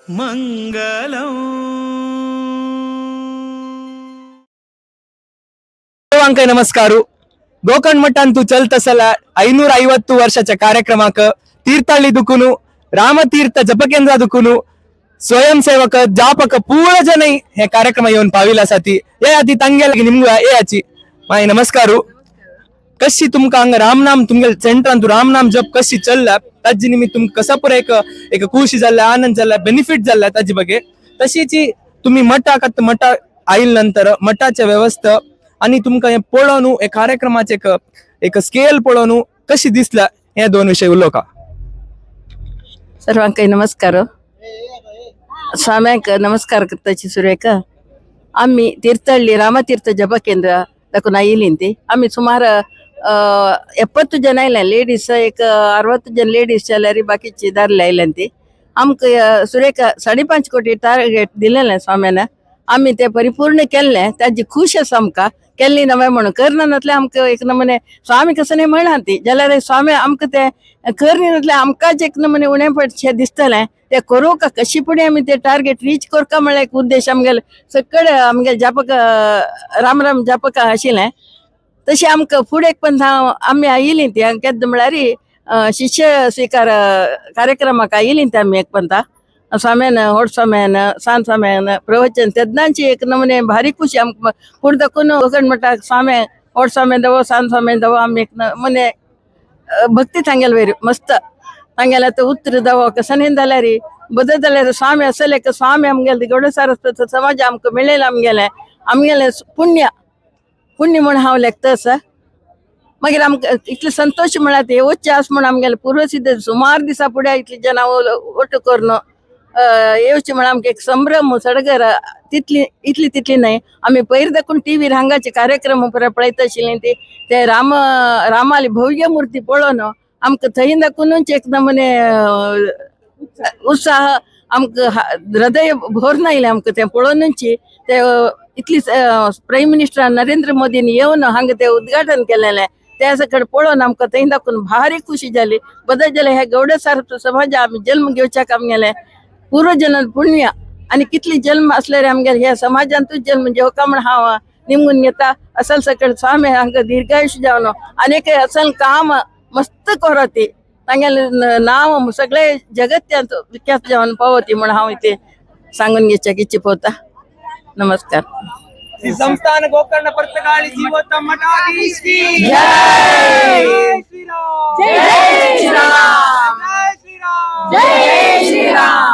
ಮಂಗಲಂ. सर्वांक नमस्कार. गोकर्ण मठांतू चलत असला 550 वर्षाच्या कार्यक्रमाक तीर्थಹಳ್ಳಿ ದುಕುನು, ರಾಮತೀರ್ಥ ಜಪಕೇಂದ್ರ ದುಕುನು ಸ್ವಯಂಸೇವಕ ಜಾಪಕ ಪೂರ ಜನ हे कार्यक्रम येऊन पाविला साठी हे आती तांगेल निमगु हे आची माय नमस्कार. कशी तुमका हांगा रामनाम तुमगे सेंटरान रामनाम जप कशी चल्ला, ताजी निमित्त तुमकां कसा पुरो एक एक खुशी जाल्ला, आनंद जाल्ला, बेनिफिट जाल्ला ताजी बगे. तशीच तुम्ही मठाक आतां मठा आयल नंतर मठाच्या व्यवस्था आणि तुमकां हे पळोवन हे कार्यक्रमाचे एक एक स्केल पळोवन कशी दिसला, हे दोन विषय उलोवका. सर्वांक नमस्कार. स्वाम्यांक नमस्कार करताची सुरेखा. आम्ही तीर्थಹಳ್ಳಿ ರಾಮತೀರ್ಥ ಜಪ ಕೇಂದ್ರ ತಕುನ ಆಯಿಲಿಂತಿ. आम्ही ಸುಮಾರು 70 ಜನ ಇಲ್ಲ ಲೇಡೀಸ್, एक 60 ಜನ ಲೇಡೀಸ್ जाल्यार बाकीची दादले आयल्यांती. आमकां सुरेखा 5.5 कोटी टार्गेट दिलेलें स्वाम्यान, आमी ते परिपूर्ण केल्लें. ताजी खूश आसा आमकां. केल्ली नवें म्हणून करना नासलें आमकां एक नमुने स्वामी कसं न्ही म्हणलां ती जाल्यार स्वामी आमकां ते करनी नासलें आमकांच एक नमुने उणें पडशें दिसतलें. ते करूंक कशी पुणें आमी ते टार्गेट रीच करका म्हळ्यार एक उद्देश आमगेले सगळे आमगे जापक राम राम जापक आशिल्लें. तशें आमकां फुडें पण आमी आयिल्लीं ती केन्ना म्हळ्यार शिष्य स्वीकार कार्यक्रमाक आयिल्लीं ती आमी एक पंता स्वाम्यान, व्हड स्वाम्यान, सान स्वाम्यान प्रवचन तेन्नाची एक नमुने भारी खुशी आमकां. फुडें दाखोवन गोकर्ण मठाक स्वाम्या, व्हड स्वाम्या दवो, सान स्वाम्या दवो, आमी एक नमुने भक्ती तांगेले वयर मस्त तांगेले आतां उत्र दवो सनेन जाल्यार बदल जाल्यार स्वामी असले स्वामी आमगेले गौड सारस्वत समाज आमकां मेळ्ळेलें. आमगेलें आमगेलें पुण्य पुण्य म्हूण हांव लेखता आसा. मागीर आमकां इतले संतोश म्हळ्यार ते येवचे आस म्हूण आमगेले पूर्वसिद्ध सुमार दिसा फुडें इतले जनां ಒಟ್ಟು करून येवचे म्हळ्यार आमकां एक संभ्रम सडगर तितली इतली तितली न्हय. आमी पयर दाखून टीव्हीर हांगाचे कार्यक्रम पुरा पळयता आशिल्लीं ती ते राम रामाली भव्य मूर्ती पळोवन आमकां थंय दाखोवनूच एक नमुने उत्साह आमकां हृदय भरून आयलें आमकां तें पळोवनूच. ते इतली प्रायम मिनिस्टर नरेंद्र मोदीन येवन हांगा ते उद्घाटन केलेलें त्या सकड पळोवन आमकां थंय दाखोवन भारी खुशी जाली. बदल जालें हे गौड सारस्वत समाज आमी जल्म घेवच्याक आमगेले पूर्वजन पुण्य आनी कितली जल्म आसल्यार आमगेले ह्या समाजांतूच जल्म घेवका म्हण हांव निमगून घेता. असल सकड स्वामी हांकां दीर्घायुष्य जावन आनीक असल काम मस्त करती, तांगेलें नांव सगळे जगत्यांत विख्यात जावन पावती म्हण हांव इथे सांगून घेवच्याक इच्छा पोता. नमस्कार. श्री संस्थान गोकर्ण ಪರ್ತಗಾಳಿ ಜೀವೋತ್ತಮ ಮಠಾಧೀಶ್ ಕಿ ಜೈ. ಶ್ರೀರಾಮ್, ಜೈ ಶ್ರೀರಾಮ್, ಜೈ ಶ್ರೀರಾಮ್, ಜೈ ಶ್ರೀರಾಮ್.